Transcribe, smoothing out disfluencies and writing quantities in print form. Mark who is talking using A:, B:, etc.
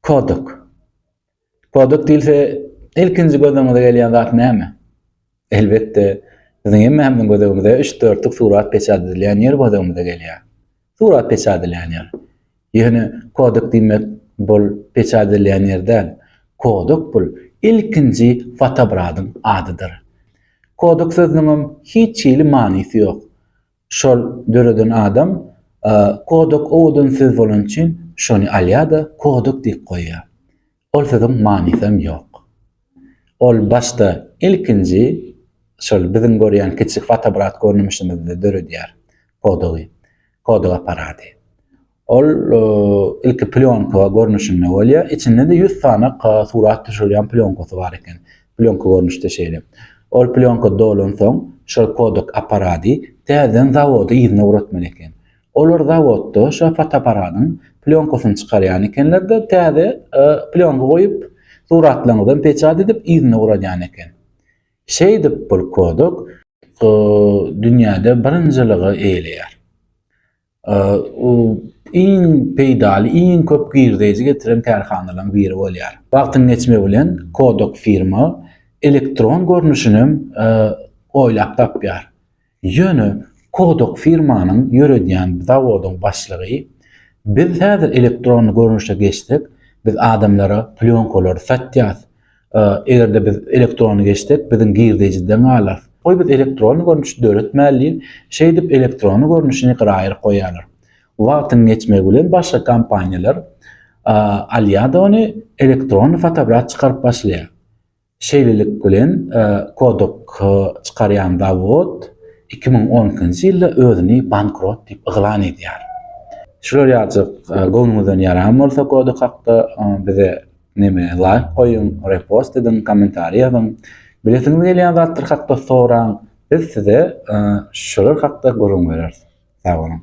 A: Kodak. Kodak diýilse, ilkinji göz öňüňize gelýän zat näme? Elbetde, biziň hemmämiziň göz öňümize üç-dörtlük surat peçat edilýän ýer göz öňümize gelýär. Surat peçat edilýän ýer. Ýöne Kodak diýmek bul peçat edilýän ýer däl. Kodak bul ilkinji fotoapparatyň adydyr. Kodak sözüniňem hiç hili manysy ýok. Şol döreden adam Kodak owadan söz bolany üçin şony alýar-da Kodak diýip goýýar. Ol sözüň manysam ýok. Ol başda ilkinji şol biziň görýän kiçi fotoapparat görnüşimizde döredýär Kodagy, Kodak apparady. Ol ilki plýonka görnüşinde bolýar. Içinde-de 100 sany surat düşürilýän plýonkasy bar eken. Plýonka görnüşde şeýle. Ol plýonka dolansoň, şol Kodak apparady täzeden zawoda yzyna ugratmaly eken. Olar zawodda şo fotoapparadyň plýonkasyny çykarýan ekenler-de, täze plýonka goýup, suratlaryňyzam peçat edip yzyna ugradýan eken. Şeýdip bul Kodak dünýäde birinjiligi eýeleýär. Iň peýdaly, iň köp girdeýji getiren kärhanalaryň biri bolýar. Wagtyň geçmegi bilen Kodak firma elektron görnüşinem oýlap tapýar. Ýöne Kodak firmanyň ýöredýän zawodyň başlygy biz häzir elektronly görnüşe geçsek, biz adamlara plýonkalary satýas. Eger-de biz elektronly geçsek, biziň girdejiden galarys. Goý biz elektronly görnüşi döretmäli diýip, şeýdip elektronly görnüşini gyra aýryp goýýarlar. Wagtyň geçmegi bilen başga kompaniýalar alýar-da ony, elektronly fotoapparat çykaryp başlaýar. Şeýlelik bilen, Kodak çykarýan zawod 2012-nji ýylda özüni bankrot diýip yglan edýär. Şular ýaljak göwnüňizden ýaran bolsa Kodak hakda bize Neme laýk goýuň, repost ediň, kommentariý ýazyň. Bilesiňiz gelýän zatlar hakda soraň. Biz size şolar hakda gürrüň bereris. Sag boluň.